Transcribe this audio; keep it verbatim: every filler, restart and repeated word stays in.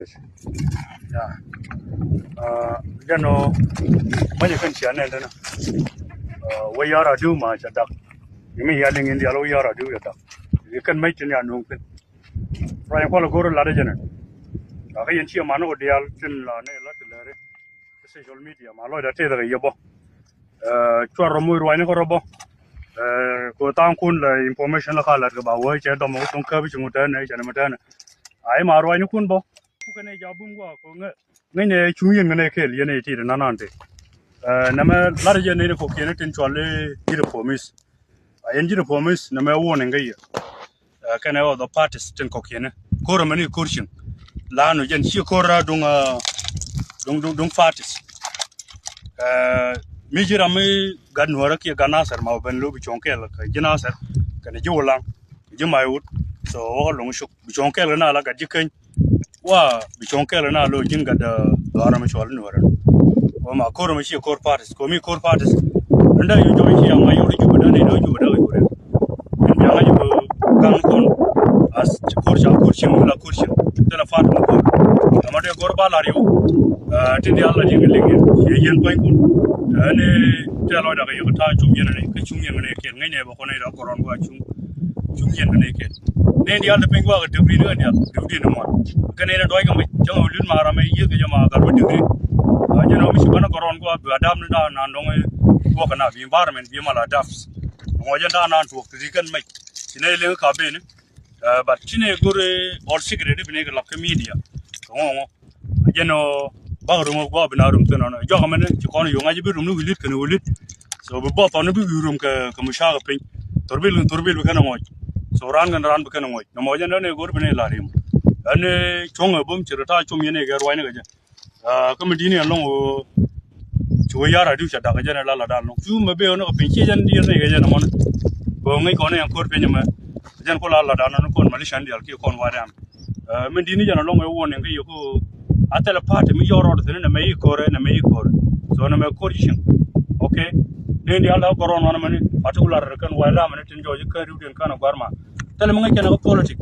Ya. Jɛn ɔ, mäni kɛn cia nɛn tɛnɛ. Wä yar a diw ma ca dak. Yɛ mi ya liŋ in dial wä yar a diw ya dak. Yɛ kɛn mäc tin ya nuŋ thin. Ruany kual go̱r lat jɛn. Ka kɛ yɛn cia man wä dial tin la nɛ la ti lɛri. Social media ma lɔcda tëëdɛ kɛ yɛ bɔ. Cuar rɔ moc ruacni kä rɔ bɔ. Kɛ tha̱a̱ŋkun la information la ka lat kɛ ba wee cɛ dɔm kɛ thoŋ käp ci ŋut tɛn nɛ cɛ nɛ mɛ tɛn. Ai ma ruacnikun bɔ ku kɛn ɛ ja bum gua kɛ ŋɛ ŋäcnɛ cuŋ yɛn kɛn ɛ kɛl yɛn ɛ tit nan nan tëë. Nɛmɛ lat jɛ nɛy ni kɔkiɛn tin cual i̱ ji̱ reformist. A yɛn ji̱ reformist nɛmɛ warning kä yɛ. Kɛnɛ other parties tin kɔkiɛn ko̱r ɛmɛni ko̱r cieŋ. Lanu jɛn ci ko̱r a duŋ duŋ duŋ duŋ parties. Mi ji̱ ram mi gat nuɔrä kiɛ gat Nasir ma wä ben lo bi cuɔ̱ŋ kɛɛl kɛ ji̱ Nasir kɛnɛ ji̱ Wulaŋ ji̱ Maiwut. So wä kä loŋ cuk bi cuɔ̱ŋ kɛɛl kɛ na la gat ji̱ keny. Wa bi cuɔ̱ŋ kɛɛl na lo ji̱n gat dhɔaar mi cuɔl nuɔrä. Wä ma ko̱r mi ci ko̱r parties ko̱ mi ko̱r parties. Rinda yu jɔy ci ama yuri jubä dani do jubä dani jubä dani. Jaŋa jubä gaŋ kɔn as ko̱r ca ko̱r cieŋ wala ko̱r cieŋ. Tɛlɛ party mi ko̱r ama dee go̱r ba lar yuk. Tin dial la jiŋ liŋ yɛn ci yɛn pua̱ny kun. Ɛn tɛlɛ lɔcda kɛ yuk ta̱a̱ cum yɛn ni kä cum yɛn ni kɛn ŋäcnɛ bä kɔn ni rɔ kɔrɔn gua cum. Cuŋ yɛn kɛ nɛy kɛl. Nɛy diaal ti piny guakä däk rin kɛ diaal däk din muɔ̱n. Kɛ nɛy ni duac kɛ mec cäŋ ɛ lit ma ram ɛ yiëth kɛ jɛ ma gat wä däk rin. Jɛn ɔ mi ci bänä kɛ rɔn guakä bi adapt ni da̱a̱n nan dɔŋ guɔkä na bi environment bi mal adapt. Ŋɔc jɛn da̱a̱n nan tuɔɔk ti ri kɛn mec ci nɛy liŋ ka ben. But ci nɛy go̱r all secret bi nɛy kɛ lak kɛ media kɛ ŋɔŋɔ. Jɛn ɔ bak rum ɔ guɔ bi na rum thin ɔnɔ jɔk mɛn ci kɔn yoŋ a ji̱ bi rum ni wilit kɛn wilit. So bi bɔth ɔn bi wi̱i̱ rum kɛ kɛ mucakɛ piny. Thor bil kɛn thor bil bi kɛn ŋɔc. So ran kɛn ran bi kɛn ŋɔc nɔmɔ jɛn ɔ nɛ go̱r bi nɛ la rim. Ɛn cuɔ̱ŋ ɛ bum ci rɔ ta̱a̱ cum yɛn ɛ kɛ ruacni kɛ jɛ. Kä mi di̱t ni ɛn lɔŋ ɣöö ci wee yar a diu ca dak kɛ jɛn ɛ la la dan lɔŋ cu mɛ bee ɣän kɛ piny ci jɛn diɛn ni kɛ jɛn ɛmɔn. Kɛ ŋäc kɔn ni ɛn ko̱r piny ɛmɛ. Jɛn ku la la dan ni kɔn malishan dial kiɛ kɔn wa dan. Min di̱t ni jɛn ɛlɔŋ ɛ warning kä yɛ ku a thɛlɛ party mi yɔr rɔɔd thi̱n nɛ mɛ yi ko̱r nɛ mɛ yi ko̱r. So nɛ mɛ ko̱r ji̱ cieŋ. Okay. Ni dial la gɔrɔn wanɛ mɛni particular kɛn wa ram ni tin jɔɔc kä riw diɛn kan a guar ma. Thɛlɛ mi ŋäc kɛn ɛ kä politic.